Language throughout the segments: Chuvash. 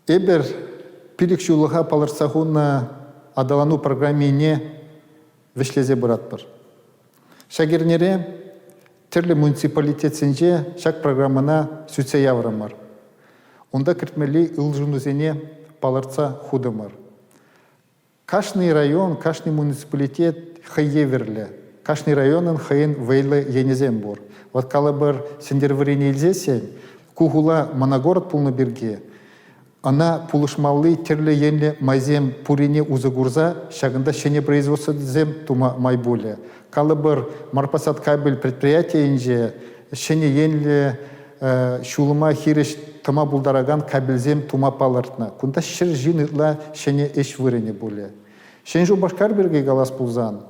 Эпир пилӗкҫуллӑха палӑртса хунӑ аталану программине вӗҫлесе пыратпӑр. Ҫак эрнере тӗрлӗ муниципалитетсенче ҫак программӑна сӳтсе яврӑмӑр. Унта кӗртмелли улшӑнусене палӑртса хутӑмӑр. Кашни район, кашни муниципалитет хӑй евӗрлӗ. Кашни районӑн хӑйӗн вӑйлӑ енӗсем пур. Вот калӑпӑр, Сӗнтӗрвӑррине илсессӗн, ку хула моногород пулнӑ пирки ӑна пулӑшмалли тӗрлӗ енлӗ майсем пуррине усӑ курса ҫакӑнта ҫӗнӗ производствӑсем тума май пулӗ. Калӑпӑр, Марпосад кабель предприятийӗнче ҫӗнӗ енлӗ ҫулӑма хирӗҫ тӑма пултаракан кабельсем тума палӑртнӑ. Кунта 100 ҫын ытла ҫӗнӗ ӗҫ вырӑнӗ пулӗ. Ҫӗнӗ Шупашкар пирки калас пулсан,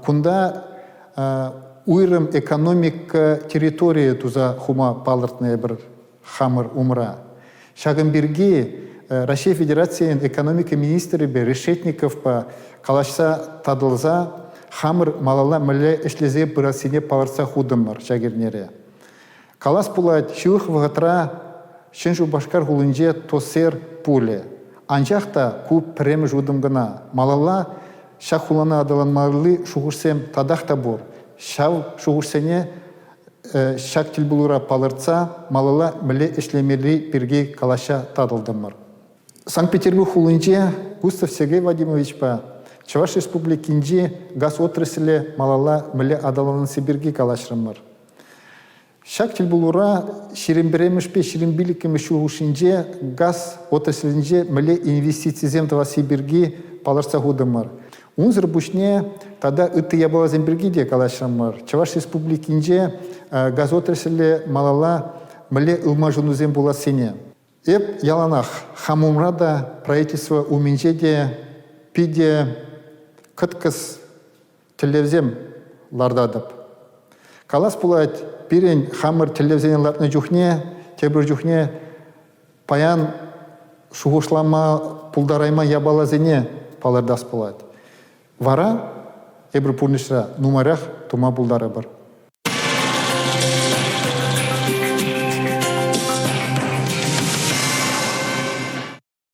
кунта уйрӑм экономика территорийӗ туса хума палӑртнӑ эпир хамӑр умра. Ҫакӑн пирки Раҫҫей Федерацийӗн экономика министрӗпе Решетниковпа калаҫса татӑлса хамӑр малалла мӗнле ӗҫлесе пырассине палӑртса хутӑмӑр ҫак эрнере. Калас пулать, ҫывӑх вӑхӑтра Ҫӗн Шупашкар хулинче ТОСЭР пулӗ. Анчах та ку пӗрремӗш утӑм кӑна. Малалла ҫак хулана аталанмалли шухӑшсем татах та пур. Ҫав шухӑшсене ҫак тӗлпулура палӑртса малалла мӗнле ӗҫлемелли пирки калаҫса татӑлтӑмӑр. Санкт-Петербург хулинче Густав Сергей Вадимовичпа Чӑваш Республикинчи газ отраслӗ малалла мӗнле аталанасси пирки калаҫрӑмӑр. Ҫак тӗлпулура 21-мӗшпе 25-мӗш ҫул хушшинче газ отраслӗнче мӗнле инвестицисем тӑвасси пирки палӑртса хутӑмӑр. Унсӑр пуҫне тата ытти япаласем пирки те калаҫрӑмӑр. Чӑваш Республикинче газ отраслӗ малалла мӗнле ылмашӑнусем пулассине. Эп яланах хам умра та, правительство умӗнче те питӗ кӑткӑс тӗллевсем лартатӑп. Калас пулать, пирӗн хамӑр тӗллевсене лартнӑ чухне тепӗр чухне паян шухӑшлама пултарайман япаласене палӑртас пулать. Вара эпир пурнӑҫра нумайрах тума пултарӑпӑр.